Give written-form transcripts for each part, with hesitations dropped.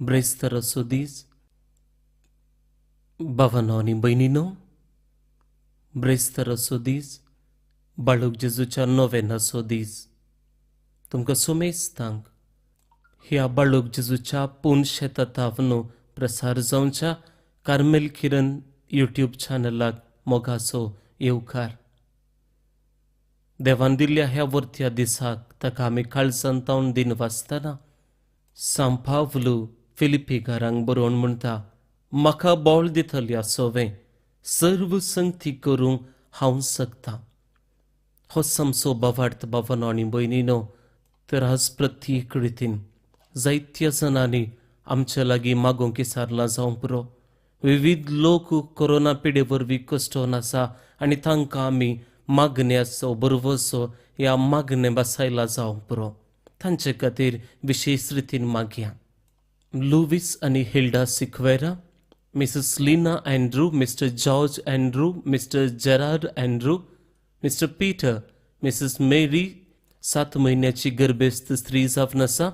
ब्रेस्ताराचो दीस. भावानो आनी भयणीनो, ब्रेस्ताराचो दीस बाळूक जेजूच्या नोवेनाचो दीस. तुमकां सुमेस्तांक ह्या बाळूक जेजूच्या पूर्ण शेतांत प्रसार जावच्या कार्मेल किरण यूट्यूब चॅनलाक मोगाचो येवकार. देवान दिल्ल्या ह्या वरत्या दिसाक ताका आमी काळजान तावन दिन वाचतना सांपावलू फिलिपीकारांक बरोवन म्हणटा, म्हाका बोळ दितल्या सोवें सर्व संगती करूंक हांव शकता. हो समसो बावार्थ बाबानो आनी भयणीनो, तर आज प्रत्येक रितीन जायत्या जणांनी आमच्या लागीं मागूंक विचारलां जावंक पुरो. विविध लोक कोरोना पिडे वरवीं कश्टोन आसा आनी तांकां आमी मागण्याचो बरवसो ह्या मागणे बसायला जावंक पुरो. तांचे खातीर विशेश रितीन मागया. लुवीस आनी Hilda Sequeira, Mrs Lina Andrew, Mister George Andrew, Mister Gerard Andrew, Mister Peter, Mrs Mary 7 म्हयन्याची गर्भेस्त स्त्री जावन आसा,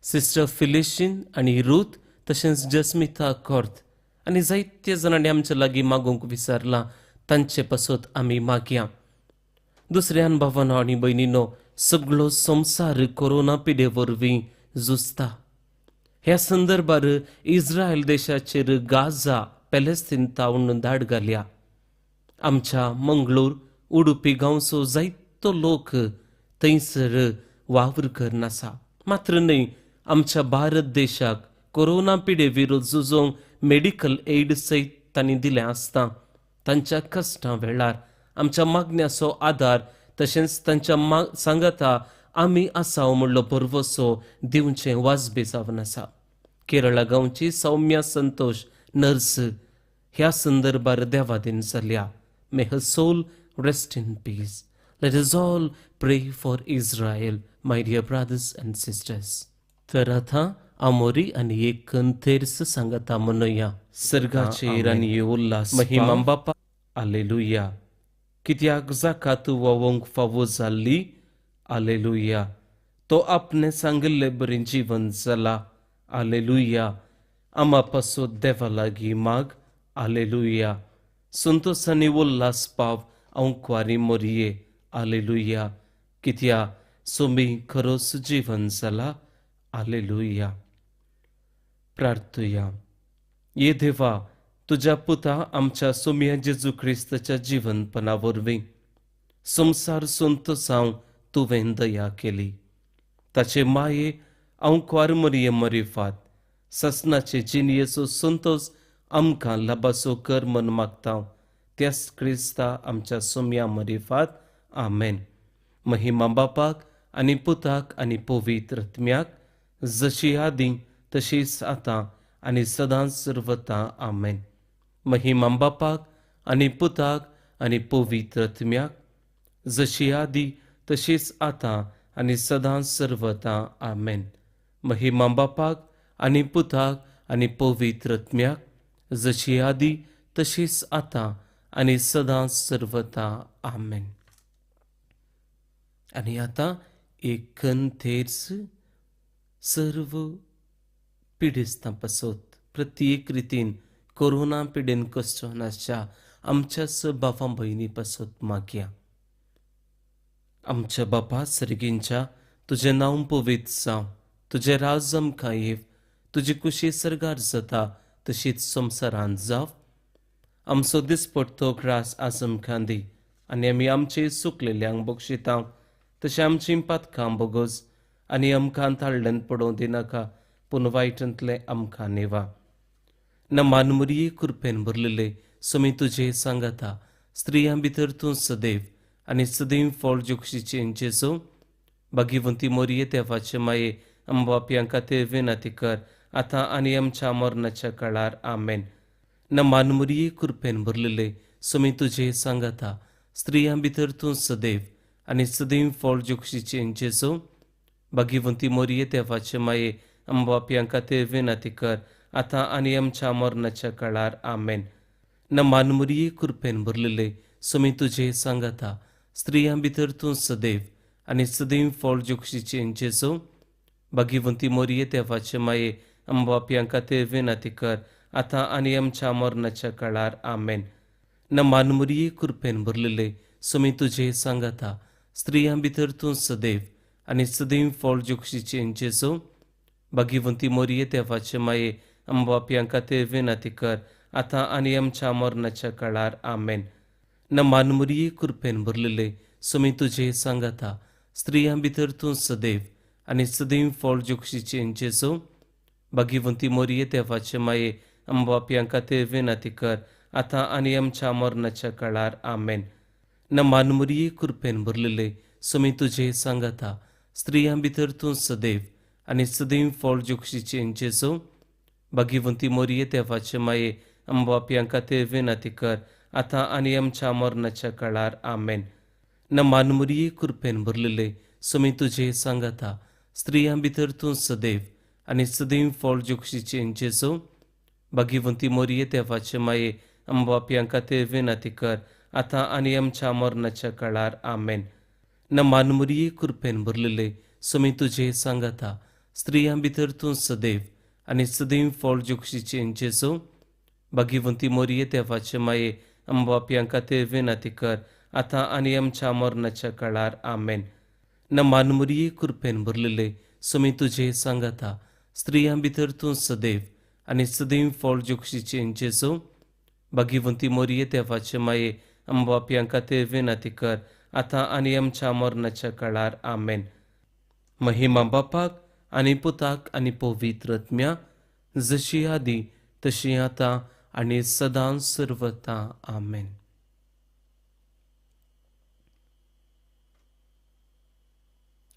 सिस्टर फिलिशीन आनी रूथ, तशेंच जस्मिता कॉर्त आनी जायते जाणांनी आमच्या लागीं मागूंक विचारलां, तांचे पासत आमी मागया. दुसऱ्यान भावानो आनी भयणीनो, सगळो संवसार कोरोना पिडे वरवीं झुजता. ह्या संदर्भार इस्रायल देशाचेर गाझा पॅलेस्टीन तावन धाड घाल्या. आमच्या मंगळूर उडुपी गांवचो जायतो लोक थंयसर वावर करून आसा. मात्र न्हय, आमच्या भारत देशाक कोरोना पिडे विरोध झुजोवंक मेडिकल एड सयत तांणी दिलें आसता. तांच्या कश्टां वेळार आमच्या मागण्याचो आदार तशेंच तांच्या सांगाता आमी आसा म्हणलो भरवसो दिवचें वाजबी जावन आसा. केरळा गांवची सौम्या संतोष नर्स ह्या संदर्भार देवादीन जाल्या. May her soul rest in peace. Let us all pray for Israel, my dear brothers and sisters. तर आतां आमोरी आनी एक तेर्स सांगता म्हणुया. सर्गाचेर आनी उल्हास महिमा बापा, आलेलुया. कित्याक जाका तूं वोवंक फावो जाल्ली, आलेलुया. तो आपणे सांगिल्ले बरें जीवन जाला, आलेलुया. आमा पासत देवा लागीं माग, आलेलुया. संतोष आनी उल्हास पाव आंकवारी मोरये, आलेलुया. कित्या सोमी खरोच जीवन जाला, आलेलुया. प्रार्थुया. ये देवा, तुज्या पुता आमच्या सोमया जेजू क्रिस्ताच्या जिवनपणा वरवीं संवसार संतोसांव तुवें दया केली. ताचे माये आंकवार मरिये मरिफात ससनाचे जिणयेचो संतोस आमकां लाबाचो कर मन मागता, त्याच क्रिस्ता आमच्या सोमया मरिफात. आमेन. महिमा बापाक आनी पुताक आनी पवित्र आत्म्याक, जशी आदी तशीच आतां आनी सदांच सर्वता. आमेन. महिमा बापाक आनी पुताक आनी पवित्र आत्म्याक, जशी आदी तशीच आतां आनी सदांच सर्वता. आमेन. महिमा बापाक आनी पुताक आनी पवित्र आत्म्याक, जशी आदी तशीच आतां आनी सदांच सर्वता. आमेन. आनी आतां एक तेर्स सर्व पिडेस्तां पासत, प्रत्येक रितीन कोरोना पिडेन कश्ट आसच्या आमच्याच बाबा भयणी पासत मागया. आमच्या बापा सर्गींच्या, तुजें नांव पवित्र जावं, तुजें राज आमकां येव, तुजी कुशी सर्गार जाता तशीच संवसारांत जावं. आमचो दिसपडतो ग्रास आज आमकां दी आनी आमी आमचे चुकलेल्यांक बक्षिता तशें आमची पातकां बोगोस आनी आमकां ताळ्ळेन पडोवं दिनाका, पूण वायटांतलें आमकां निवा. नमान मरिये, कृपेन भरलेले, समी तुजे सांगाता, स्त्रियां भितर तूं सदैव आनी सदैव फळ जोक्षीचे जेजू. भाग्यवंती मोरये, देवाचे माये, आमबापयां खातीर विनंती कर, आतां आनी आमच्या मरणाच्या काळार. आमेन. नमान मरिये, कृपेन भरलेले, समी तुजे सांगाता, स्त्रियां भितर तूं सदैव आनी सदैव फळ जोक्षीचे जेजू. भाग्यवंती मोरये, देवाचे माये, आमबापयां खातीर विनंती कर, आतां आनी आमच्या मरणाच्या काळार. आमेन. नमान मरिये, कृपेन भरलेले, समी तुजे सांगाता, स्त्रियां भितर तूं सदैव आनी सदैव फळ जोक्षीचे जेजू. भाग्यवंती मोरये, देवाचे माये, आमबापयां खातीर विनंती कर, आतां आनी आमच्या मरणाच्या काळार. आमेन. नमान मुरये कृपेन भरलेले, सुमी तुजे सांगाता, स्त्रियां भितर तूं सदैव आनी सदैव फळ जोक्षीचे जेजू. भाग्यवंती मोरये देवाचे माये, आमबापयां खातीर विनंती कर, आतां आनी आमच्या मरणाच्या काळार. आमेन. नमान मुरये कृपेन भरलेले, सुमी तुजे सांगाता, स्त्रियां भितर तूं सदैव आनी सदैव फळ जोक्षीचे जेजू. भाग्यवंती मोरये देवाचे माये, आमबापयां खातीर विनंती कर, आतां आनी आमच्या मरणाच्या काळार. आमेन. नमान मुरये कृपेन भरलेले, सुमी तुजे सांगाता, स्त्रियां भितर तूं सदैव आनी सदैव फळ जोक्षीचे जेजू. भाग्यवंती मोरये देवाचे माये, आमबापयां खातीर विनंती कर, आतां आनी आमच्या मरणाच्या काळार. आमेन. नमान मुरये कृपेन भरलेले, सुमी तुजे सांगाता, स्त्रियां भितर तूं सदैव आनी सदैव फळ जोक्षीचे जेजू. भाग्यवंती मोरये देवाचे माये, आमबापयां खातीर विनंती कर, आतां आनी आमच्या मरणाच्या काळार. आमेन. नमान मुरये कृपेन भरलेले, सुमी तुजे सांगाता, स्त्रियां भितर तूं सदैव आनी सदैव फळ जोक्षीचे जेजू. भाग्यवंती मोरये देवाचे माये, आमबापयां खातीर विनंती कर, आतां आनी आमच्या मरणाच्या काळार. आमेन. नमान मुरये कृपेन भरलेले, सुमी तुजे सांगाता, स्त्रियां भितर तूं सदैव आनी सदैव फळ जोक्षीचे जेजू. भाग्यवंती मोरये देवाचे माये, आमबापयां खातीर विनंती कर, आतां आनी आमच्या मरणाच्या काळार. आमेन. महिमा बापाक आनी पुताक आनी पवित्र आत्म्या, जशी आदी तशी आतां आनी सदां सर्वता. आमेन.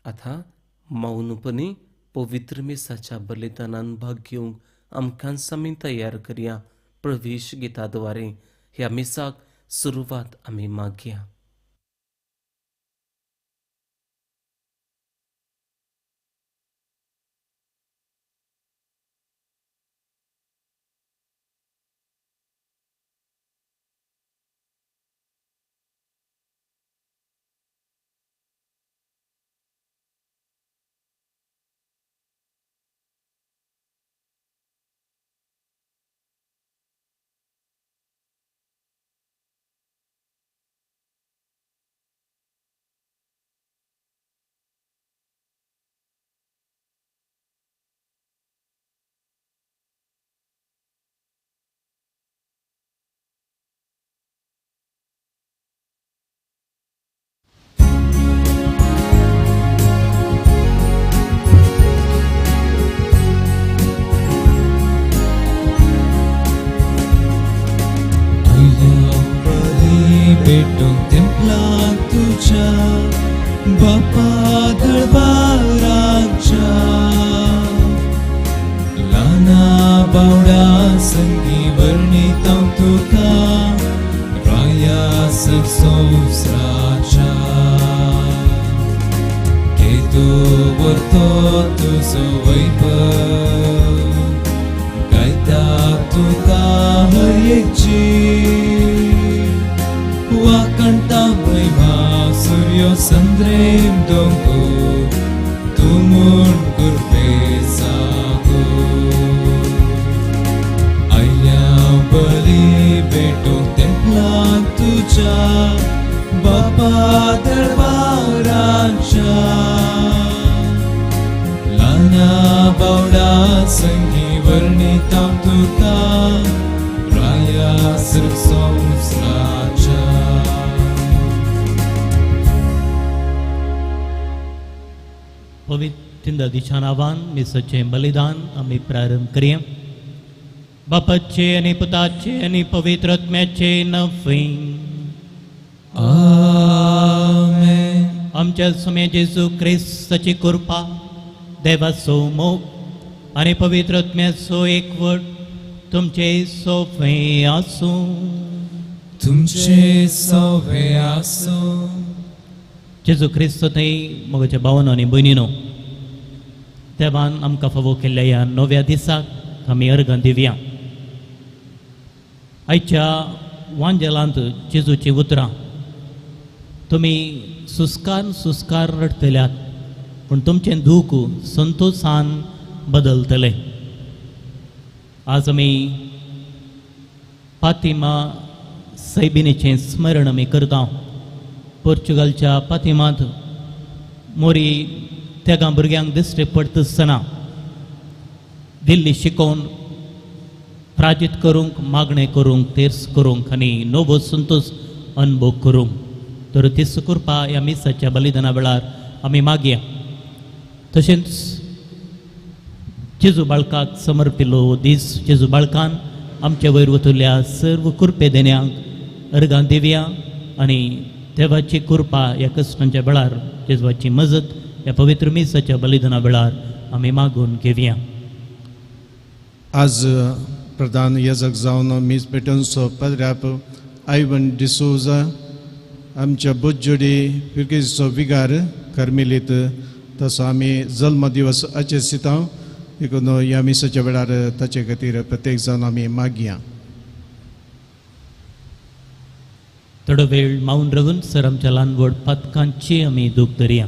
आतां मौनपणी पवित्र मिसाच्या बलिदानान भाग घेवंक आमकां आमी तयार करया. प्रवेश गिताद्वारे ह्या मिसाक सुरवात आमी मागया. भेटूंक तेंपलाक तुज्या बापा दरबाराच्या, ल्हाना बावडा संगी वर्णिता तुका राया संवसाराच्या. केदो वरतो तुजो वैभव, गायता तुका हर एकची. वाकणता महिमा सूर्य संद्रेम दोंगोर, तूं म्हूण कृपे सागो. आयल्या बली भेटूंक तेंपलाक तुज्या बापा दरबाराच्या, ल्हाना बावडा संगी वर्णिता तुका राया संवसाराच्या. पवित्र दिशा नांवान मिसाचें बलिदान आमी प्रारंभ करया. बापाचे आनी पुताचे आनी पवित्र आत्म्याचे नांवे. आमेन. आमच्या स्वामी जेजू क्रिस्ताची कृपा, देवाचो मोग आनी पवित्र आत्म्याचो एकवट तुमचे सोवे आसूं. तुमचे सोवे आसूं. जेजू क्रिस्त थंय म्हज्या भावानो आनी भयणीनो, देवान आमकां फावो केल्ल्या ह्या नव्या दिसाक आमी अर्गां दिवया. आयच्या वांजेलांत जेजूचीं उतरां, तुमी सुस्कार सुस्कार रडटल्यात पूण तुमचें दूख संतोशान बदलतलें. आज आमी पातिमा सैबिनीचें स्मरण आमी करता. पोर्चुगालच्या पातिमांत मोरी तेगां भुरग्यांक दिश्टी पडटा आसतना दिल्ली शिकोवन प्राजीत करूंक, मागणें करूंक, तेर्स करूंक आनी नवो संतोश अनुभव करूंक. तर तीस कृपा ह्या मिसाच्या बलिदाना वेळार आमी मागया. तशेंच जेजू बाळकाक समर्पिल्लो दीस, जेजू बाळकान आमचे वयर वतल्या सर्व कृपे देण्यांक अर्गां दिवया आनी देवाची कृपा ह्या कश्टांच्या वेळार जेजवाची मजत ह्या पवित्र मिसाच्या बलिदाना वेळार आमी मागून घेवया. आज प्रधान याजक जावन मीस पेटनचो पद्राप आयवन डिसोजा आमच्या बोज्जोडी फिरकेचो विगार कर्मेलीत तसो आमी जल्म दिवस आचरिता. देखून ह्या मिसाच्या वेळार ताचे खातीर प्रत्येक जाण आमी मागया. थोडो वेळ मावन रावून सर आमच्या ल्हान व्हड पातकांची आमी दूख धरया.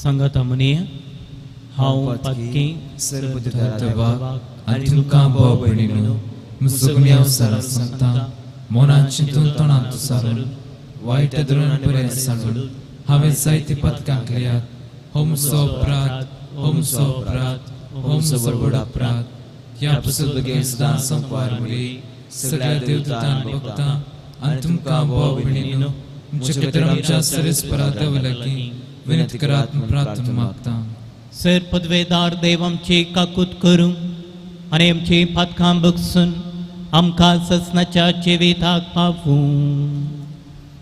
सांगाता म्हणया, हांव पातकी सर्वदेवाक आनी तुमकां भाव भयणीनो म्हजो गुन्यांव सारान सांगता, मनान चिंतून तोंडांत सारून वायट धरून बरें सांडून हांवें जायती पदकां केल्यात. हो म्हजो अपराध, हो म्हजो अपराध, हो म्हजो व्हड अपराध. ह्या पुस्तक भुरगें सदां संपार मुरी सगळ्या देवदूतान भक्तां आनी तुमकां भाव भयणीनो म्हजे खातीर आमच्या सरेस्परा देवा लागीं विनंती करात म्हूण प्रार्थना मागता. सर पदवेदार देव आमची काकूत करूं आनी आमची पातकां बगसून आमकां ससनाच्या जिविताक पावूं.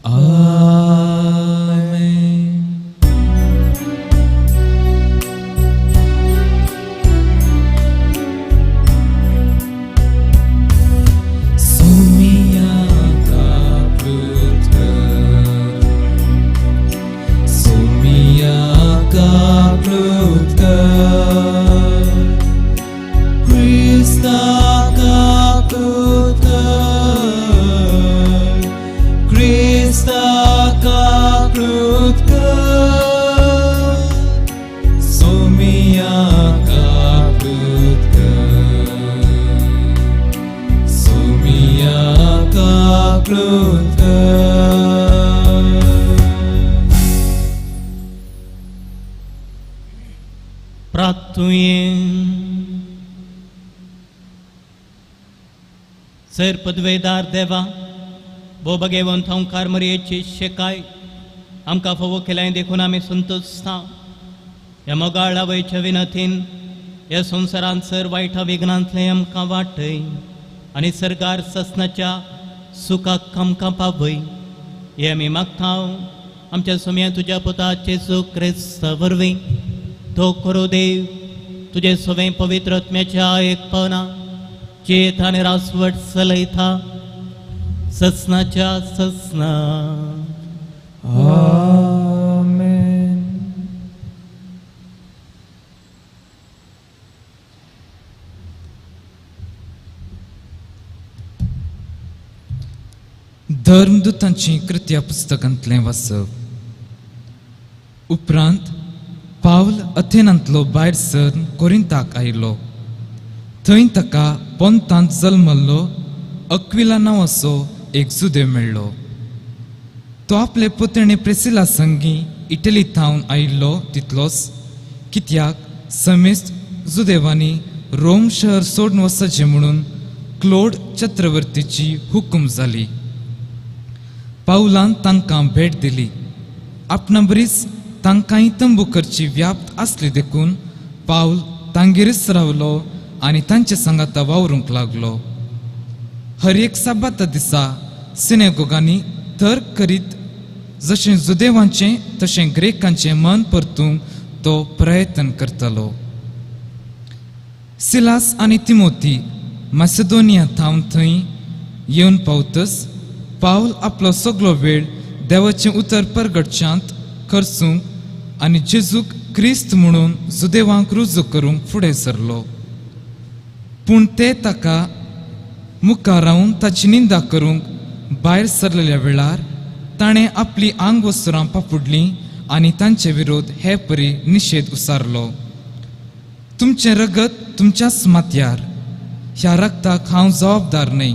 आमेन. सोमिया काप्लुत कर, सोमिया काप्लुत कर, क्रिस्ता काप्लुत कर, क्रिस्ता काप्लुत कर, सोमिया काप्लुत कर, सोमिया काप्लुत कर. प्रार्थुये. सर पदवेदार देवा, भो भगेवंत ओंकार मरयेची शेकाय आमकां फावो केल्याय देखून आमी संतोशता. ह्या मोगाळ आवयच्या विनतीन ह्या संवसारांत सर वायटा विघ्नांतलें आमकां वाटय आनी सरकार ससनाच्या सुखाक आमकां पावय. हें आमी मागता आमच्या सोम्या तुज्या पुता जेजू क्रिस्ता वरवीं. तो करो देव तुजे सवें पवित्र आत्म्याच्या एकपणा चेत आनी रासवट चलयता ससनाच्या ससना. आमेन. धर्मदूतांची कृत्या पुस्तकांतलें वाचप. उपरांत पावल अथेनांतलो भायर सरून कोरिंताक आयलो. थंय ताका पोंतांत जल्मल्लो अक्विला नांवाचो एक जुदेव मेळ्ळो. तो आपले पुतणे प्रेसिला संगी इटली थावन आयिल्लो तितलोच कित्याक समेस्त जुदेवांनी रोम शहर सोडून वचचें म्हणून क्लोड चक्रवर्तीची हुकूम जाली. पावलान तांकां भेट दिली. आपणा बरीच तांकांय तंबू करची व्याप्त आसली देखून पावल तांगेरच रावलो आनी तांचे सांगाता वावरूंक लागलो. हर एक साबाता दिसा सिनेगोगांनी तर्क करीत जशें जुदेवांचें तशें ग्रेकांचें मन परतूंक तो प्रयत्न करतालो. सिलास आनी तिमोती मासेदोनिया थावन थंय येवन पावतच पावल आपलो सगलो वेळ देवाचें उतर परगटच्यांत खर्चूंक आनी जेजूक क्रिस्त म्हणून जुदेवांक रुजू करूंक फुडें सरलो. पूण ते ताका मुखार रावन ताची निंदा करूंक भायर सरलेल्या वेळार ताणें आपली आंगवस्त्रां पापुडलीं आनी तांचे विरोध हे परी निशेध उसारलो. तुमचें रगत तुमच्याच माथ्यार, ह्या रगताक हांव जबाबदार न्हय.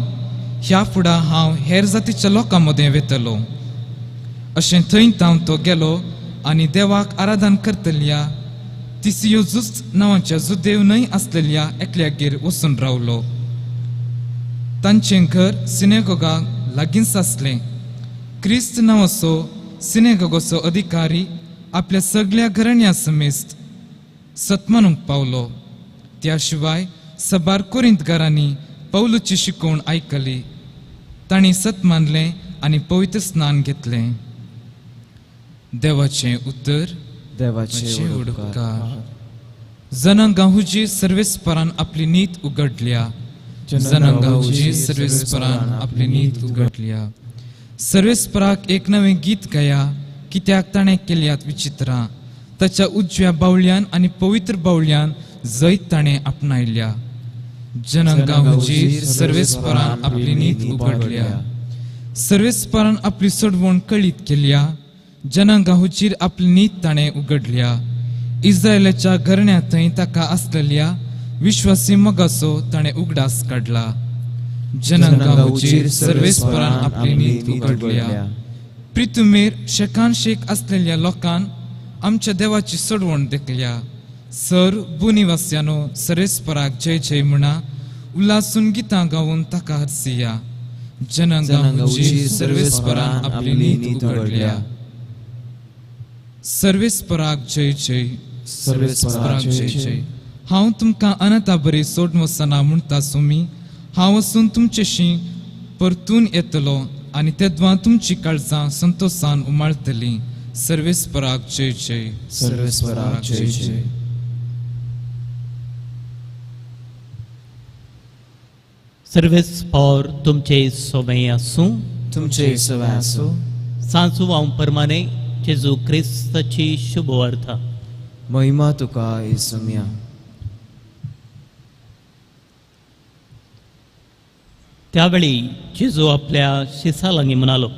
ह्या फुडां हांव हेर जातीच्या लोकां मदें वेतलो. अशें थंय तावन तो गेलो आनी देवाक आराधन करतल्या तिसियोजूच नांवाच्या जुदेव न्हय आसलेल्या एकल्यागेर वचून रावलो. तांचें घर सिनेगोगाक लागींच आसलें. क्रिस्त नांवाचो सिनेगोगाचो अधिकारी आपल्या सगळ्या घराण्या समेस्त सतमानूंक पावलो. त्या शिवाय सबार कोरिंतकारांनी पौलूची शिकवण आयकली. तांणी सत मानलें आनी पवित्र स्नान घेतलें. देवाचें उतर. देवाचे उपकार. जनांगाहुजी सर्वेस्परान आपली नीत उगडल्या. जनांगाहुजी सर्वेस्परान आपली नीत उगडल्या. सर्वेस्पराक एक नवें गीत गाया, कित्याक ताणें केल्यात विचित्रां. ताच्या उजव्या बावल्यान आनी पवित्र बावल्यान जैत ताणें आपणायल्या. जनांगाहुजी सर्वेस्परान आपली नीत उगडल्या. सर्वेस्परान आपली सोडवण कळीत केल्या. जनांगाहुजीर आपली नीत ताणें उगडल्या. इस्रायलाच्या घरण्या थंय ताका आसलेल्या विश्वासी मोगाचो ताणें उगडास काडला. जनांगाहुजीर सर्वेस्परान आपली नीत उगडल्या. प्रितुमेर शेकान शेक आसलेल्या लोकान आमच्या देवाची सोडवण देखल्या. सर भूनिवास्यानो सर्वेस्पराक जय जय म्हणा. उल्हासून गितां गावन ताका हरसिया. जनांगाहुजीर सर्वेस्परान आपली नीत उगडल्या. सर्वेस्पराक जय जय. सर्वेस्पराक जय जय. हांव तुमकां अनंता बरी सोडून वचना म्हणटा सुमी. हांव वचून तुमचेशी परतून येतलो आनी तेदवां तुमची काळजां संतोसान उमाळतलीं. सर्वेस्पराक जय जय. सर्वेस्पराक जय जय. सर्वेस्पर तुमचे सोबें आसूं. तुमचे सवय आसूं. सांजू हांव परमाने जेजू क्रिस्ताची शुभवार्ता. महिमा तुका येसुमिया. त्यावेळी जेजू आपल्या शिसा लागीं म्हणालो,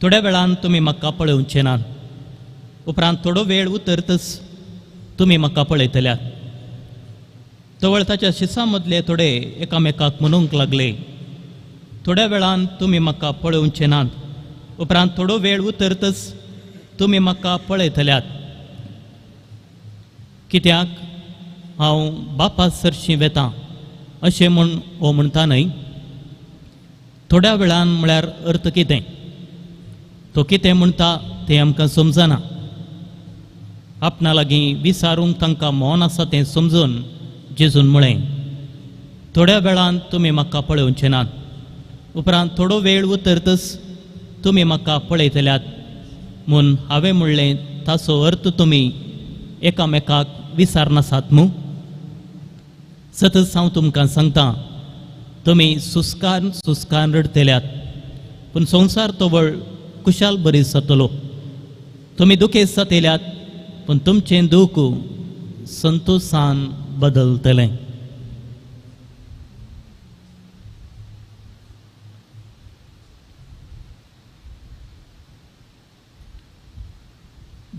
थोड्या वेळान तुमी म्हाका पळोवचे नात, उपरांत थोडो वेळ उतरतच तुमी म्हाका पळयतल्यात. तवळ ताच्या शिसा मदले थोडे एकामेकाक म्हणूंक लागले, थोड्या वेळान तुमी म्हाका पळोवचे नात, उपरांत थोडो वेळ उतरतच तुमी म्हाका पळयतल्यात. कित्याक हांव बापा सरशीं वेतां अशें म्हूण हो म्हणटा न्हय. थोड्या वेळान म्हळ्यार अर्थ कितें, तो कितें म्हणटा तें आमकां समजना. आपणा लागीं विचारूंक तांकां मौन आसा तें समजून जेजून म्हळें, थोड्या वेळान तुमी म्हाका पळोवचे नात, उपरांत थोडो वेळ उतरतच तुमी म्हाका पळयतल्यात. म्हूण हांवें म्हणलें ताचो अर्थ तुमी एकामेकाक विचारनासात मू. सतत हांव तुमकां सांगता, तुमी सुस्कान सुस्कान रडतल्यात, पूण संवसार तवळ कुशाल बरी जातलो. तुमी दुखेस्त जातल्यात, पूण तुमचें दूख संतोसान बदलतलें.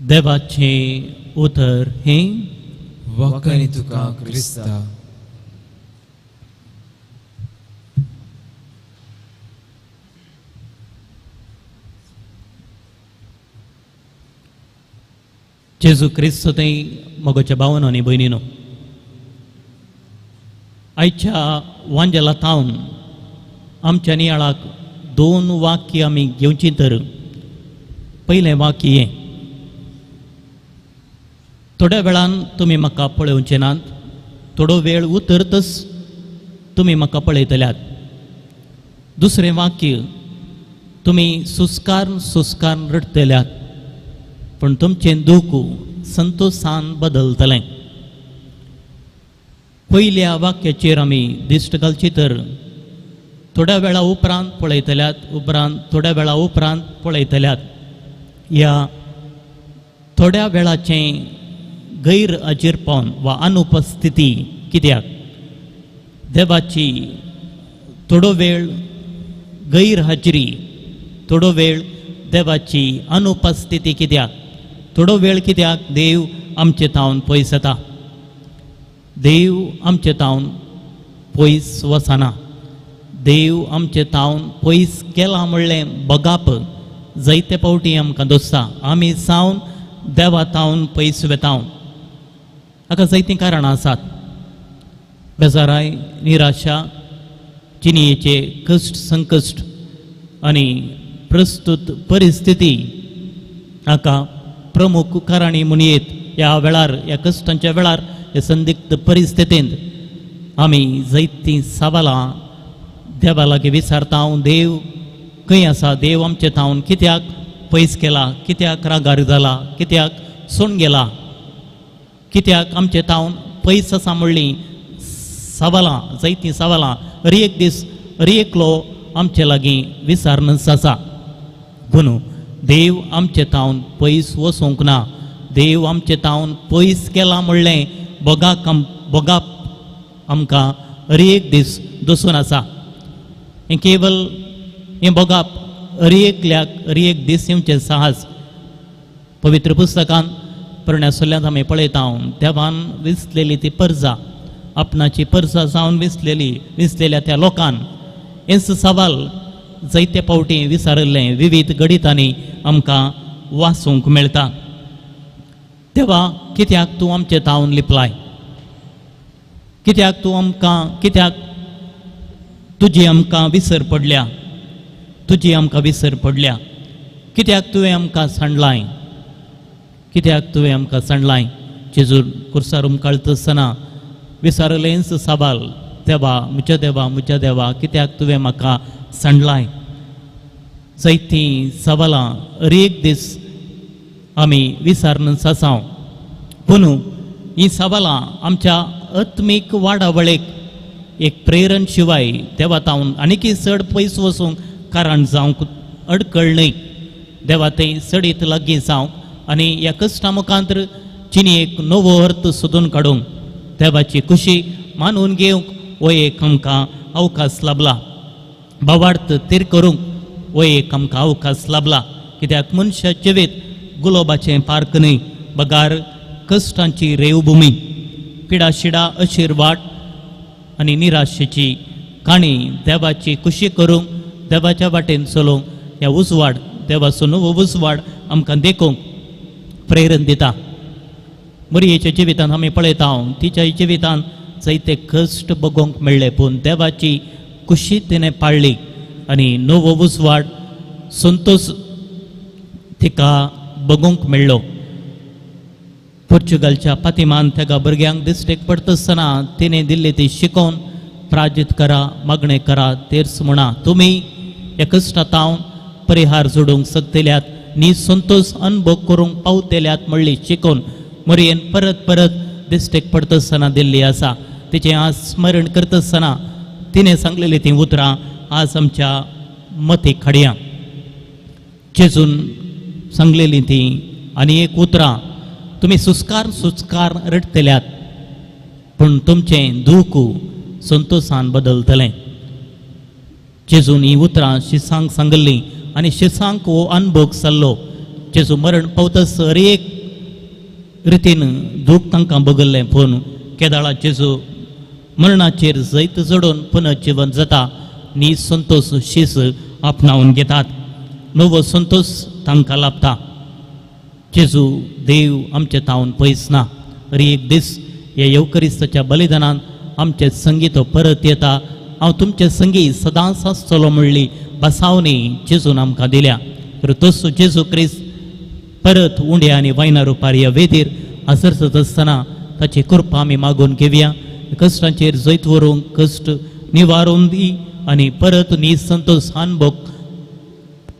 देवाचें उतर हें. वाखाणी तुका क्रिस्ता. जेजू क्रिस्त थंय मोगाच्या भावानो आनी भयणीनो, आयच्या वांजेला थावन आमच्या नियाळाक दोन वाक्य आमी घेवचीं. तर पयलें वाक्य हें, थोड्या वेळान तुमी म्हाका पळोवचे नात, थोडो वेळ उतरतच तुमी म्हाका पळयतल्यात. दुसरें वाक्य, तुमी सुस्कार सुस्कार रडटल्यात, पूण तुमचें दूख संतोसान बदलतलें. पयल्या वाक्याचेर आमी दिश्ट घालची तर थोड्या वेळा उपरांत पळयतल्यात, उपरांत थोड्या वेळा उपरांत पळयतल्यात. ह्या थोड्या वेळाचें गैर अजीरपण वा अनुपस्थिती कित्याक देवाची थोडो वेळ गैरहाजरी थोडो वेळ देवाची अनुपस्थिती कित्याक, थोडो वेळ कित्याक देव आमचे तावन पयस येता. देव आमचे तावन पयस वचना. देव आमचे तावन पयस केला म्हणलें बगाप जायते फावटी आमकां दोसता. आमी सावन देवा तावन पयस वेता. हाका जायतीं कारणां आसात. बेजाराय, निराशा, जिणेचे कश्ट संकश्ट आनी प्रस्तुत परिस्थिती हाका प्रमुख कारणी म्हणयेत. ह्या वेळार, ह्या कश्टांच्या वेळार, ह्या संदिग्ध परिस्थितींत आमी जायतीं सवालां देवा लागीं विचारता. देव खंय आसा? देव आमचे तावन कित्याक पयस केला? कित्याक रागार जाला? कित्याक सोडून गेला? कित्याक आमचे तावन पयस आसा म्हणली सवालां, जायतीं सवालां हर एक दीस हर एकलो आमचे लागीं विचारनच आसा. पूण देव आमचे तावन पयस वचूंक ना. देव आमचे तावन पयस केला म्हणलें बोगाक बोगाप आमकां हर एक दीस दसून आसा. हें केवल हें बोगाप हर एकल्याक हर एक दीस येवचें साहस. पवित्र पुस्तकान परण्या सल्ल्यांत आमी पळयता, देवान विसलेली ती परजा, आपणाची परजा जावन विसलेल्या त्या लोकान हेंच सवाल जायते फावटी विचारिल्लें विविध घडितांनी आमकां वाचूंक मेळटा. देवा, कित्याक तूं आमचे तावन लिपलाय? कित्याक तूं आमकां, कित्याक तुजी आमकां विसर पडल्या? तुजी आमकां विसर पडल्या. कित्याक तुवें आमकां सांडलाय? कित्याक तुवें आमकां सांडलाय? जेजू कुर्सार उमकाळत आसतना विचारलेंच सवाल, देवा म्हज्या देवा, म्हज्या देवा, कित्याक तुवें म्हाका सांडलाय? जायतीं सवालां हर एक दीस आमी विचारनच आसा. पूण हीं सवालां आमच्या आत्मीक वाडावळेक एक प्रेरण शिवाय देवा तावन आनीकय चड पयस वचूंक कारण जावंक अडकळ न्हय. देवा थंय चडीत लागीं जावंक आनी ह्या कश्टा मुखांतर जिणेक नवो अर्थ सोदून काडूंक देवाची खुशी मानून घेवंक हो एक आमकां अवकाश लाबला. भावार्थ थीर करूंक हो एक आमकां अवकाश लाबला. कित्याक मनशा जिवीत गुलोबाचें पार्क न्हय, बगार कश्टांची रेवभुमी, पिडाशिडा अशीर वाट आनी निराशेची काणी देवाची खुशी करूंक, देवाच्या वाटेन चलोवंक ह्या उजवाड, देवाचो नवो उजवाड आमकां देखूंक प्रेरण दिता. मरियेच्या जिवितान आमी पळयता, तिच्या जिवितान जायते कश्ट बगोवंक मेळ्ळे, पूण देवाची खुशी तिणें पाळ्ळी आनी नवो उजवाड संतोश तिका बगोवंक मेळ्ळो. पोर्चुगालच्या फातिमान तेका भुरग्यांक दिश्टीक पडटा आसतना तिणें दिल्ली ती शिकोवन प्राजीत करा, मागणें करा, तेर्स म्हणा, तुमी ह्या कश्टांत परिहार जोडूंक शकतल्यात न्ही संतोश अनुभव करूंक पावतल्यात म्हणली शिकोवन मरियेन परत परत दिश्टीक पडटा आसतना दिल्ली आसा. तिचें आज स्मरण करता आसतना तिणें सांगलेलीं तीं उतरां आज आमच्या मतीक हाडया. जेजून सांगलेलीं तीं आनी एक उतरां, तुमी सुस्कार सुस्कार रडटल्यात पूण तुमचें दूख संतोशान बदलतलें. जेजून हीं उतरां शिसांक सांगल्लीं आनी शिसांक हो अनभोग जाल्लो. जेजू मरण पावतस हर एक रितीन दूख तांकां बगल्लें, पूण केदाळा जेजू मरणाचेर जैत जोडून पुनर्जिवन जाता न्ही संतोश शीस आपणावन घेतात, नवो संतोश तांकां लाभता. जेजू देव आमचे तावन पयस ना. हर एक दीस ह्या येवकरिस्ताच्या बलिदानान आमचे संगीत तो परत येता. हांव तुमचे संगी सदांच आसतलो म्हणली बसावणी जेजून आमकां दिल्या. तर तसो जेजू क्रिस्त परत उंड्या आनी वायना रुपार ह्या वेदीर आसरसत आसतना ताची कृपा आमी मागून घेवया. कश्टांचेर जैत व्हरूंक कश्ट निवारून दी आनी परत न्ही संतोश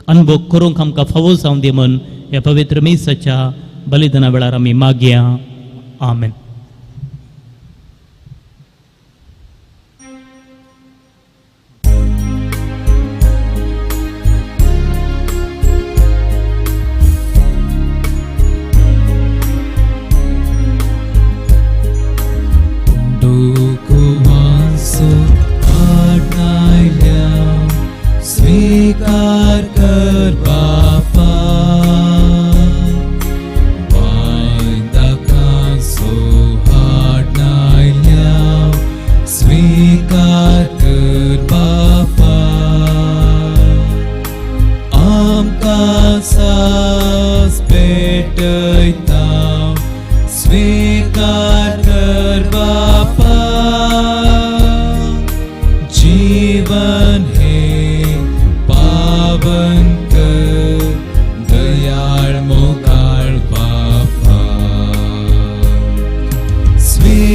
अनभोग करूंक आमकां फावो जावं दी म्हूण ह्या पवित्र मिसाच्या बलिदाना वेळार आमी मागया. आमेन. स्वीकार कर.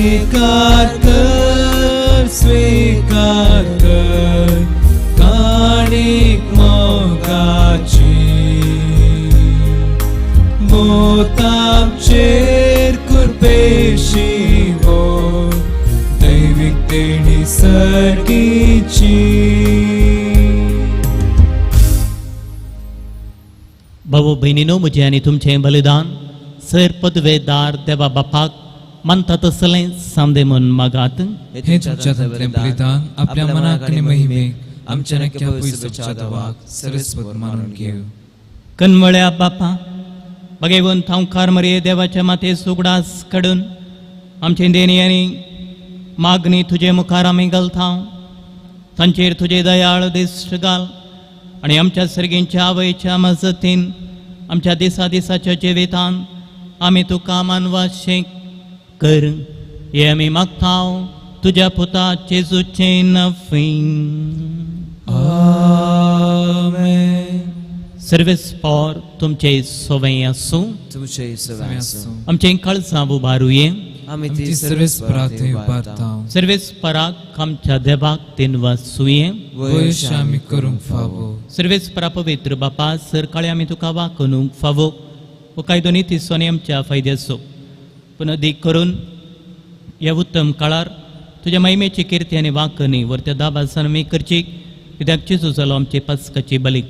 स्वीकार कर, स्वीकार कर काणीक मोगाची. मोतांचेर कृपेशी हो दैवीक देणी सर्गीची. भाऊ भयणीनो, म्हजें आनी तुमचें बलिदान सर पदवेदार देवा बापाक मानता तसलें सामदे म्हूण मागात. हे तुमच्या हातांतलें बलिदान आपल्या मनाक आनी महिमेक आमच्या नक्या पयसुच्या देवाक सरस्वत मानून घेव. कनवळ्या बापा, बगेवन थांवकार मरये देवाच्या माते सुगडास काडून आमचे देणी आनी मागणी तुजे मुखार आमी घालता. तांचेर तुजे दयाळ दिश्ट घाल आनी आमच्या सर्गींच्या आवयच्या मजतीन आमच्या दिसा दिसाच्या जिवितान आमी तुका मानवाशें कर. हे आमी मागता तुज्या पुता जेजूचे नफीन. आमेन. सर्वेस्पोर तुमचे सोवें आसूं. तुमचे सवय आसूं. आमचें काळजां उबारुये. आमी आमची ती सर्वेस्पराक थंय उबारता. सर्वेस्पराक आमच्या देवाक दिनवासुये. वयश आमी करूंक फावो. सर्वेस्परा पवित्र बापा, सरकाळी आमी तुका वाकणूक फावो हो कायदो निती सोने आमच्या फायद्याचो पूण अदीक करून ह्या उत्तम काळार तुज्या महिमेची किर्ती आनी वाकणी वरत्या दाबासान आमी करची. कित्याक जेजू जालो आमचे पास्काची बली.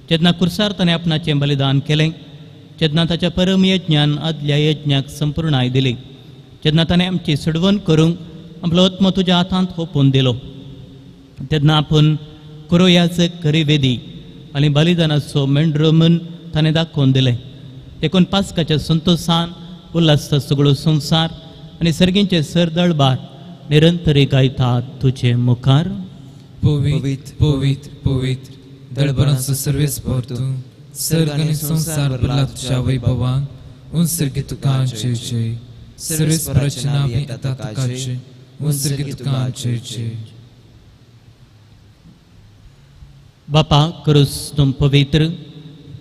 जेन्ना कुर्सार ताणें आपणाचें बलिदान केलें, जेन्ना ताच्या परम यज्ञान आदल्या यज्ञाक संपूर्णाय दिली, जेन्ना ताणें आमची सोडवण करूंक आपलो आत्मो तुज्या हातांत ओंपून दिलो, तेन्ना आपूण कुरोयाचे करी वेदी आनी बलिदानाचो मेंढरो म्हूण ताणें दाखोवन दिलें. देखून पास्काच्या संतोसान उल्हासता सगळो संवसार आनी सर्गींचे सरदळबार निरंतरी गायतात तुजे मुखार. पवित्र पवित्र पवित्र दळबरांचो सर्वेस्पर तूं, सर्ग आनी संवसार भरला तुज्या वैभवान. उंसर्गी तुका जय जय. सर्वेस्पराचे नांव येता तुका जय. उंसर्गी तुका जय जय. बापा, करूस तूं पवित्र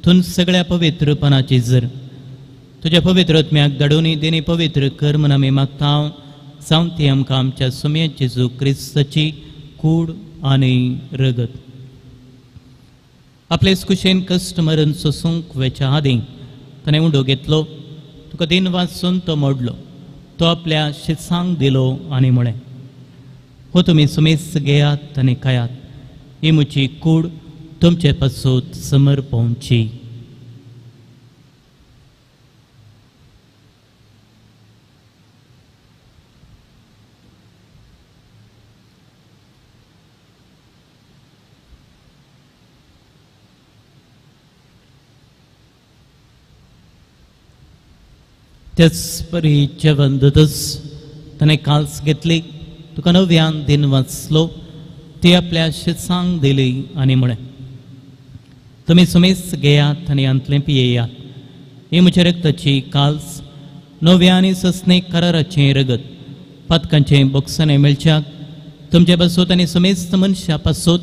तूं सगळ्या पवित्रपणाची जर तुज्या पवित्र आत्म्याक धाडून देणी पवित्र कर म्हूण आमी मागता. जावं ती आमकां आमच्या सुम्या जेजू क्रिस्ताची कूड आनी रगत. आपलेच कुशेन कश्ट मरण सोसूंक वेच्या आदीं ताणें उंडो घेतलो, तुका दिन वाचून तो मोडलो, तो आपल्या शिसांक दिलो आनी म्हळें, हो तुमी सुमेस घेयात आनी खायात, ही म्हजी कूड तुमचे पासून समर्पवची. त्याच परी जेवण जातच ताणें काल्स घेतली, तुका नव्यान दिन वाचलो, ती आपल्या शिसांक दिली आनी म्हळें, तुमी सुमेस घेयात आनी हांतलें पियेयात, ही म्हज्या रक्ताची काल्स नव्या आनी सस्ने कराराचें रगत पातकांचें बोगसणें मेळच्याक तुमचे पासूत आनी सुमेस्त मनशां पासूत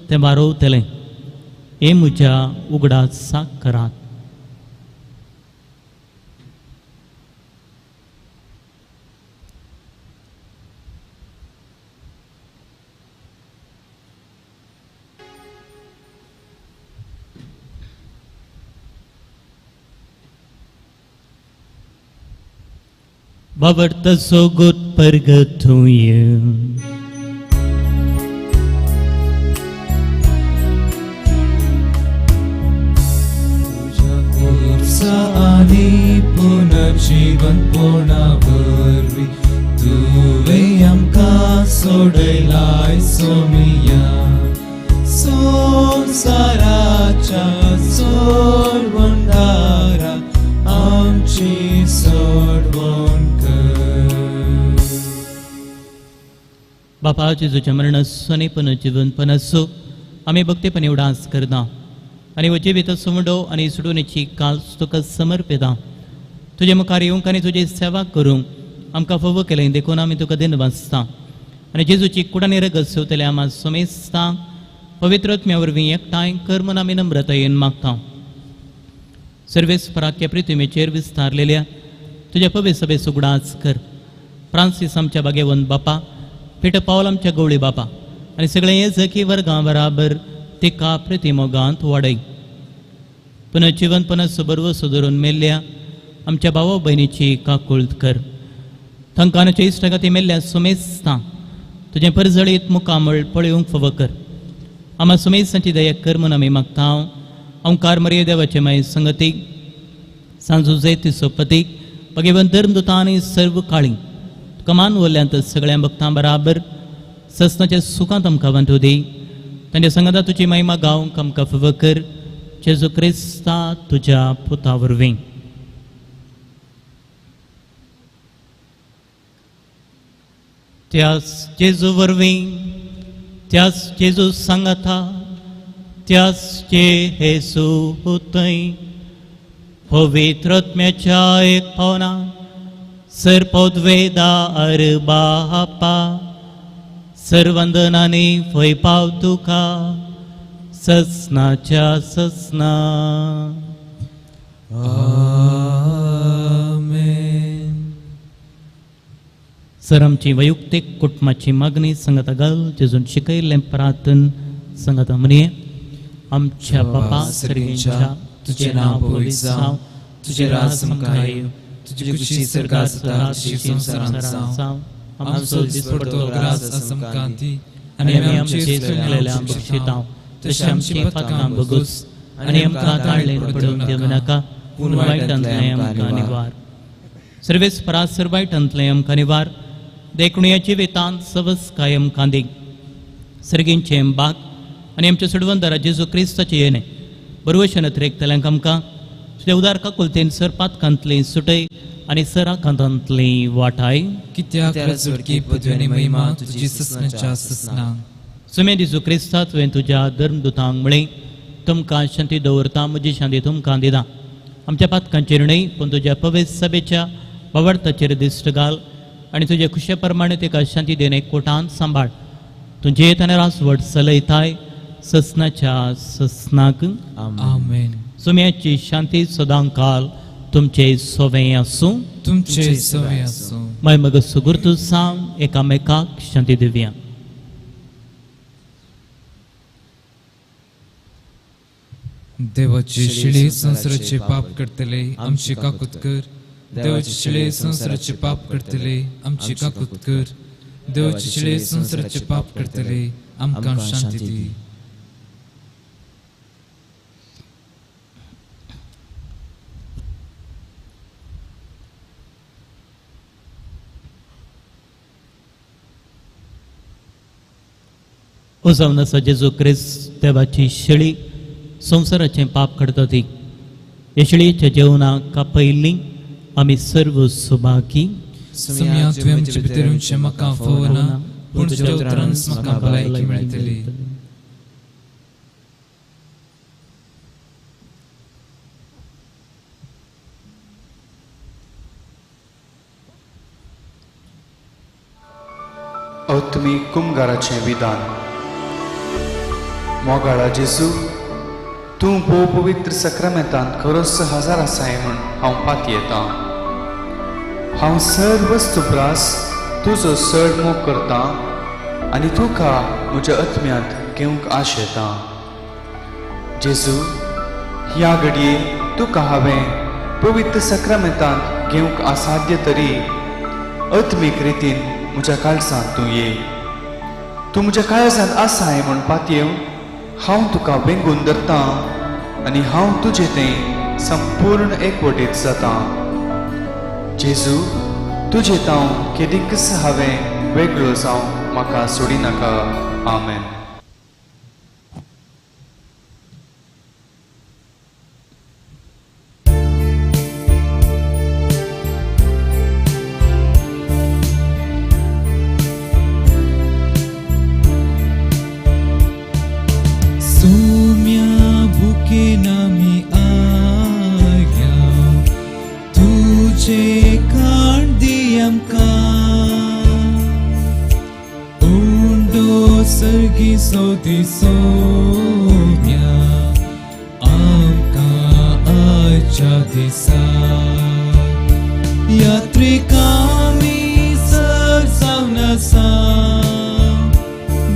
तें वारोवतलें. हें म्हज्या उगडासाक करात. बाबर्त सोगूत परगतूय. तुझ्या खुर्सा आनी पुनर्जीवन पोणा वरवीं तुवें आमकां सोडयलाय सोमिया. संवसाराच्या सोडवणदारा आमची सोडवण कर. बापा, जेजूच्या मरणाचो आनी पुनर्जीवनपण आसूं आमी भक्तीपणी उडास करता आनी हो जिवीत सुमडो आनी सोडवणेची काल्स तुका समर्पिता. तुजे मुखार येवंक आनी तुजी सेवा करूंक आमकां फावो केलें देखून आमी तुका दिनवासता आनी जेजूची कुडानी रगत सेवतले आमा सोमेस्ता पवित्र आत्म्या वरवीं एकठांय कर म्हूण आमी नम्रतायेन मागता. सर्वेस्पराच्या पृथ्वीचेर विस्तारलेल्या तुज्या पवित्र सभेचो उगडास कर फ्रांसीस आमच्या बागेवन बापा, पिटर पावल आमच्या गवळी बापा आनी सगळे येजकी वर्गां बराबर तिका प्रतिमोगांत वाडय. पुनर्जिवनपणाचो बरवसो धरून मेल्ल्या आमच्या भावा भयणीची काकुळत कर. थंकानाच्या इश्टागती मेल्ल्या सुमेस्तां तुजें परजळीत मुखामळ पळोवंक फावो कर. आमा सुमेस्तांची दया कर म्हूण आमी मागता. ओंकार मरिये देवाचे माय संगतीक सांजू जैती सोपतीक भगवंत धर्मदुतां आनी सर्व काळी तुका मान वरल्यांत सगळ्या भक्तां बराबर ससनाच्या सुखांत आमकां वांटू दी. तांच्या संगता तुजी महिमा गावंक आमकां फावो कर. जेजू क्रिस्ता तुज्या पुता वरवीं. त्याच जेजू वरवीं, त्याच जेजू सांगाता, त्याच जेजू हुतय पवित्र आत्म्याच्या एक पावना सर पदवेदार बापा सर्वंदनानी फय पाव तुका ससनाच्या ससना. आमेन. सर आमची वैयक्तीक कुटुंबाची मागणी संगता घाल जेजून शिकयल्लें प्रार्थन संगता म्हणये. आमच्या बापा सर्गींच्या तुझे नाव पवित्र जावं, तुझे राज आमकां येवं, तुजी खुशी स्वर्गात जाता तशी संवसारांत जावं. आमचो दिसपडतो ग्रास आज आमकां दी आनी आमी आमचे चुकलेल्या बक्षितांव तशें आमची पातकां भोगूस आनी आमकां ताळ्ळें पडूंक दिवं नाका, पूण वायटांतलें आमकां निवार. सर्वेस परासर वायटांतलें आमकां निवार. देखून ह्या जिवितांत सवस आमकां दी. सर्गींचें बाग आनी आमच्या सोडवंदारा जेजू क्रिस्ताचें येणें बरवशन अतिरेकतल्यांक आमकां तुज्या उदार काकुलतेन सर पातकांतली सुटय आनी सर आकांतांतली वाटाय. कित्याक सुटकी पदवी आनी महिमा तुजी ससनाच्या ससना. सुमे जेजू क्रिस्ता तुवें तुज्या धर्मदुतांक म्हळें, तुमकां शांती दवरता, म्हजी शांती तुमकां दिता. आमच्या पातकांचेर न्हय पूण तुज्या पवित्र सभेच्या बावडताचेर दिश्ट घाल आनी तुज्या खुशे प्रमाणे तिका शांती दिवन एक कोटांत सांबाळ. तुजें आनी रासवट चलयताय ससनाच्या ससनाक. आमेन. सुम्याची शांती सदांकाल तुमचे सोवें आसूं. तुमचे सोवें आसूं. माय मग सुगुर्तू सावन एकामेकाक शांती दिवया. देवाची शिळे संवसाराचे पाप करतले आमची काकूत कर. देवाची शिळे संवसाराचे पाप करतले आमची काकूत कर. देवाची शिळे संवसाराचे पाप करतले आमकां शांती दी. ओ जावन आसा जेजू क्रिस्त देवाची शेळी संवसाराचें पाप काडटा ती. ह्या शेळयेच्या जेवणाक कापयल्ली आमी सर्व सुभागी. सुम्या तुवें आमचे भितर येवचें म्हाका फावना, पूण तुज्या उतरानच म्हाका भलायकी मेळटली. आत्मीक कुमगाराचें विधान. मोगाळा जेजू, तूं भोव पवित्र सक्रामेंतांत खरोच हजार आसाय म्हूण हांव पातयेतां. हांव सर्व वस्तुप्रास तुजो चड मोग करतां आनी तुका म्हज्या आत्म्यांत घेवंक आशेतां. जेजू, ह्या घडये तुका हांवें पवित्र सक्रामेंतांत घेवंक असाध्य तरी आत्मीक रितीन म्हज्या काळजांत तूं ये. तूं म्हज्या काळजांत आसाय म्हूण पातयेवन हांव तुका वेंगून धरतां आनी हांव तुजें तें संपूर्ण एकवटीत जातां. जेजू, तुजें तांव केदीकच हांवें वेगळो जावं म्हाका सोडिनाका. आमेन. यात्रिकामी आसा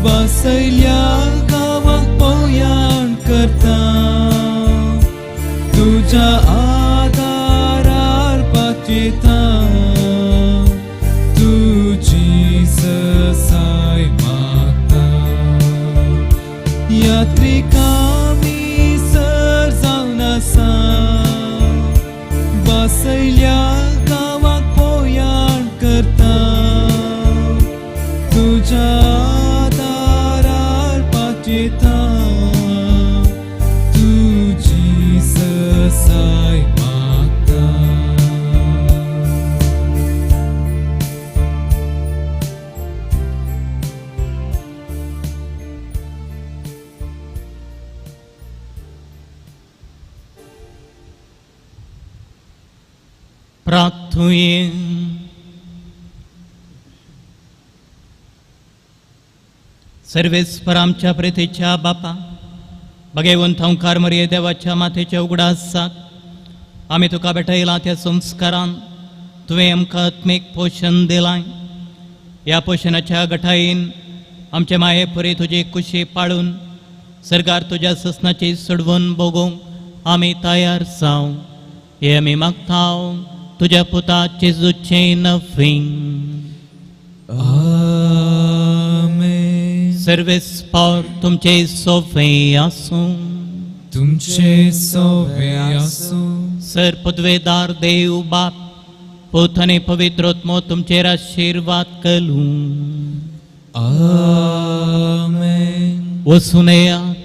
वासयल्या गांवाक पोयाण करता तुज्या आदारार पातयेता तुजी ससाय मागता यात्रिकामी सर जावन आसा वासयल्या गांवाक पोयाण करता तुज्या दारार पातयेता तुजी ससाय मागता. प्रार्थुये. सर्वेस्पर आमच्या प्रेतेच्या बापा बगेवन थंकार मरिये देवाच्या माथेच्या उगडासाक आमी तुका भेटयला त्या संस्कारान तुवें आमकां आत्मीक पोशण दिलाय. ह्या पोशणाच्या गठायेन आमचे माये परी तुजी कुशी पाळून सरकार तुज्या ससनाची सोडवून भोगूंक आमी तयार जावं हे आमी मागता तुज्या पुता जेजूचें नवीन. आमेन. सर्वेस्पर तुमचे सोफे आसूं. तुमचे सोवे आसूं. सर पदवेदार देव बाप पूत आनी पवित्र आत्मो तुमचेर आशिर्वाद करूं. आमेन. वचून येयात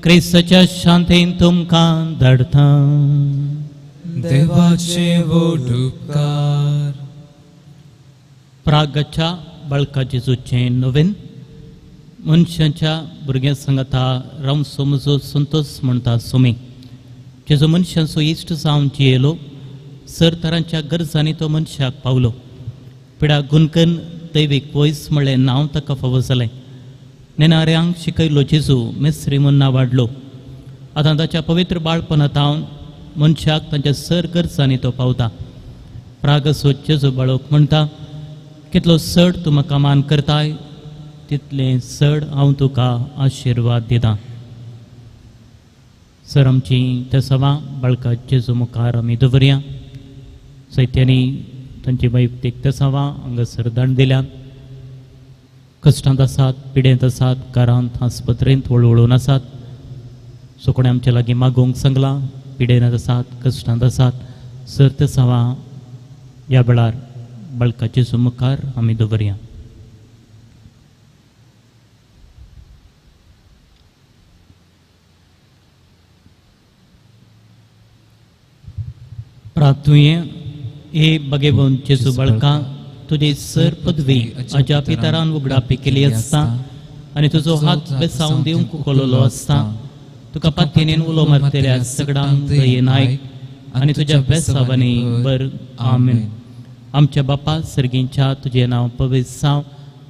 क्रिस्ताच्या शांतीन तुमकां धाडटा. देवाचे व्हड उपकार. प्रागच्या बाळका जेजूचें नवीन मनशाच्या भुरग्यां सांगाता रावचो म्हजो संतोष म्हणटा सुमी जेजो मनशांचो इश्ट जावन जियेलो सर तरांच्या गरजांनी तो मनशाक पावलो. पिडा गुणकन दैवीक वयस म्हळ्ळें नांव ताका फावो जालें. नेणाऱ्यांक शिकयलो जेजू मेस्त्री म्हूण नांव वाडलो. आतां ताच्या पवित्र बाळपणांत मनशाक तांच्या सर गरजांनी तो पावता. प्रागसो जेजू बाळोक म्हणटा कितलो चड तूं म्हाका मान करताय तितलें चड हांव तुका आशिर्वाद दितां. सर आमची तेसवां बाळका जेजू मुखार आमी दवरया. सैत्यांनी तांची वैयक्तीक तेसवां हांगासर दाण दिल्यात. कश्टांत आसात, पिडेंत आसात, घरांत आस्पत्रेंत वळवळून आसात. सो कोणें आमच्या लागीं मागूंक सांगलां, पिडेंत आसात, कश्टांत आसात, सर तेसवां ह्या वेळार बाळका जेजू मुखार आमी दवरया. प्रार्थुये. हे बगेवन जेजू बाळका तुजी सर पदवी आज्या पितरान उगडापी केली आसता आनी तुजो हात बेसावन दिवंक उखललो आसता. तुका पातयेन उलो मारतल्या सगळ्यांक दयेन आयक आनी तुज्या बेसावांनी बर. आमेन. आमच्या बापा सर्गींच्या तुजें नांव पवित्र जावं,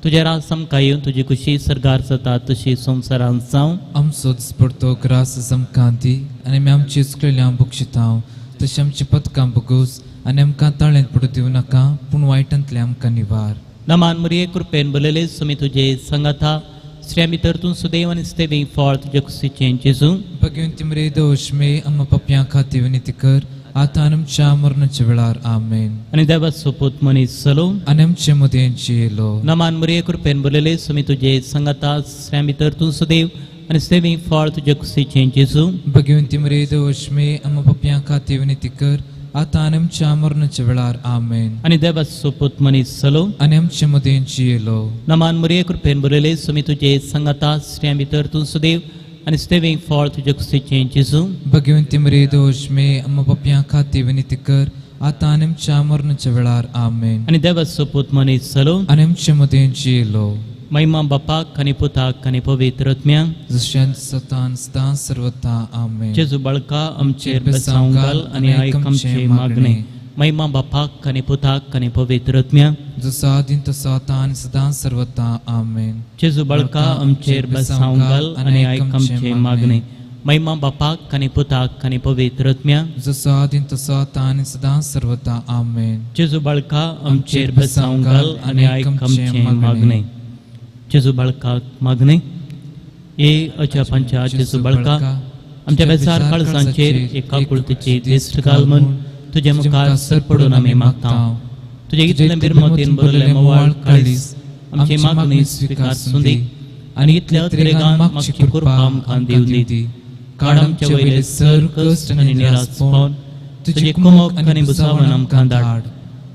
तुजें राज आमकां येवन तुजी खुशी सर्गार जाता तशी संवसारांत जावं. आमचो दिसपडतो ग्रास आमकां दी आनी आमी आमची चुकलेल्या बक्षितांव तशें आमची पदकां बगोस आनी आमकां ताळ्यांत पडूं दिवं नाका पूण वायटांतलें आमकां निवार. नमान मरिये कृपेन बरलेले सुमी तुजे सांगाता स्त्रियां भितर तूं सुदैव आनी स्तेवी फळ तुजे कुशीचें जेजू. भगवंती मरिये देवशमे आमकां पापयां खातीर विनंती कर आतां आनी आमच्या मरणाच्या वेळार. आमेन. आनी देवाचो पूत मनीस जालो आनी आमचे मदें जियेलो. नमान मरिये कृपेन बरलेले सुमी तुजे सांगाता स्त्रियां भितर तूं सुदैव आनी स्तेवी फळ तुजे कुशीचें जेजू. भगवंती मरिये देवशमे आमकां पापयां खातीर विनंती कर आतां आनी आमच्या मरणाच्या वेळार. आमेन. आनी देवाचो पूत मनीस जालो आनी आमचे मदें जियेलो. नमान मरिये कृपेन बरलेले सुमी तुजे सांगाता स्त्रियां भितर तूं सुदैव आनी स्तेवी फळ तुजे कुशीचें जेजू. भगवंती मरिये देवशमे आमकां पापयां खातीर विनंती कर आतां आनी आमच्या मरणाच्या वेळार. आमेन. आनी देवाचो पूत मनीस जालो आनी आमचे मदें जियेलो. महिमा बापाक आनी पुताक आनी पवित्र आत्म्याक जशें सतान सदां सर्वता. आमेन. जेजू बाळका आमचेर बेसांव घाल आनी आयक आमचें मागणें. महिमा बापाक आनी पुताक आनी पवित्र आत्म्याक जसो आदीं तसो आतां आनी सदां सर्वता. आमेन. जेजू बाळका आमचेर बेसांव घाल आनी आयक आमचें मागणें. महिमा बापाक आनी पुताक आनी पवित्र आत्म्याक, जसो आदीन तसो आतां आनी सदां सर्वता. आमेन. जेजू बाळका आमचेर बेसांव घाल आनी आयक आमचें मागणें. जेजू बाळकाक मागणें. ए अजापांच्या जेजू बाळका, आमच्या बेजार काळजांचेर एका कुळतीची दिश्ट घाल म्हूण तुजे मुखार सर पडून आमी मागता. तुजे इतलें बिरमतीन भरलें मोवाळ काळीज आमची मागणी स्विकार सुंदी आनी इतल्या अतिरेकान मागची कृपा आमकां दिवंदी. काड आमचे वयले सर कश्ट आनी निराशपण तुजी कुमक आनी बुसावण आमकां धाड.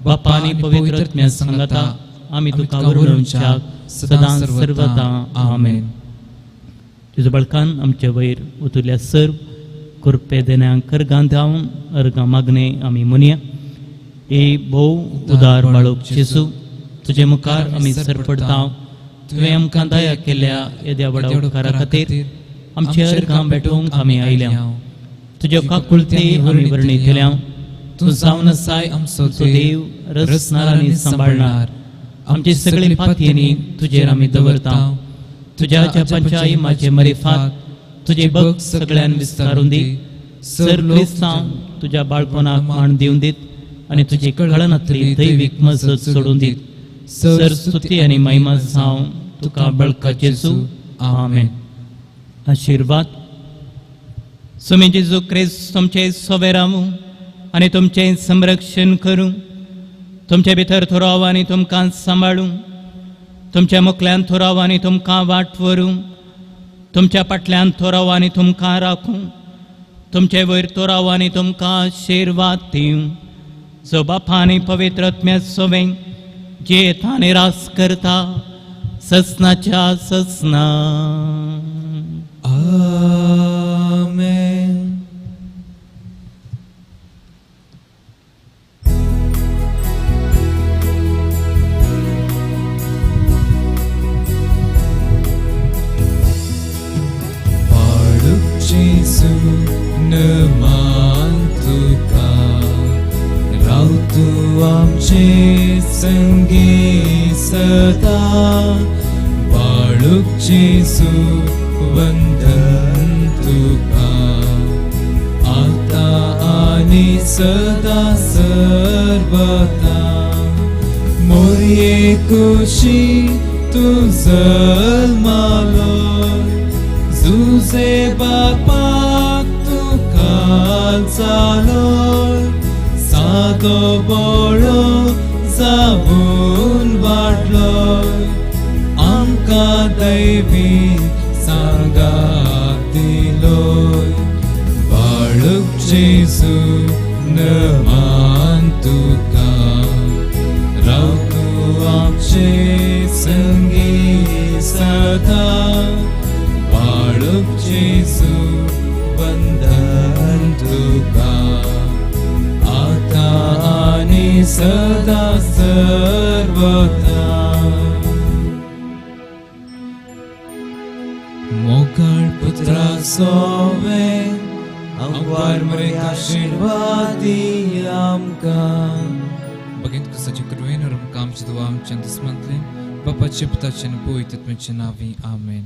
बापा आनी पवित्र आत्म्या सांगाता आमी तुका वरवच्याक सदां सर्वता. आमेन. तुज्या बाळकान आमचे वयर उतुल्या सर्व कृपे देण्यांक कर्गां धांवन अर्गां मागणे आमी म्हणया. ए भोव उदार बाळूक जेजू, तुजे मुखार आमी सरपडता. तुवें आमकां दया केल्या येद्या व्हडा उपकारा खातीर आमचे अर्गां भेटोवंक आमी आयल्या. तुज्यो काकुळती आमी वर्णितल्या. तूं जावन आसाय आमचो देव, रचणार आनी सांबाळणार. आमची सगळी पातयेनी तुजेर आमी दवरता. तुज्या जपांच्या इमाचे मरिफात तुजे बग सगळ्यान विस्तारून दी. सर क्रिस्तांव तुज्या बाळपणाक मान दिवन दीत आनी तुजी कळनातली दैवीक मजत सोडून दीत. सर स्तुती आनी महिमा जावं तुका बळका जेजू. आमेन. आशिर्वाद. स्वामी जेजू क्रिस्त तुमचे सोवे रावूं आनी तुमचें संरक्षण करूं. तुमचे भितर थोराव आनी तुमकां सांबाळूं. तुमच्या मुखल्यान थोराव आनी तुमकां वाट व्हरूं. तुमच्या फाटल्यान थोराव आनी तुमकां राखूं. तुमचे वयर थोराव आनी तुमकां आशिर्वाद दिवं. जो बापा आनी पवित्र आत्म्या सोवे जेत आनी रास करता ससनाच्या ससना. आमेन. बाळूक जेजू नमान तुका, राव तूं आमचे संगी सदा. बाळूक जेजू वंदन तुका, आतां आनी सदा सर्वता. मोरये कुशी तूं जल्मालो, जुजे बापाक तूं काल जालो. सादो बोळो जावन वाडलो, आमकां दैवी सांगात दिलो. बाळूक जेजू नमान तुका, राव तूं आमचे संगी सदा. बाळूक जेजू वंदन तुका, आतां आनी सदा सर्वता. मोगाळ पुत्रा सोवे आंकवार मरे आशिर्वादी आमकां. बगेन क्रिस्ताचे कृपेन आमकां आमचे दुआ आमच्या दुस्मांतले बापाचे पुताचे आनी पवित्र आत्म्याचे नांवी. आमेन.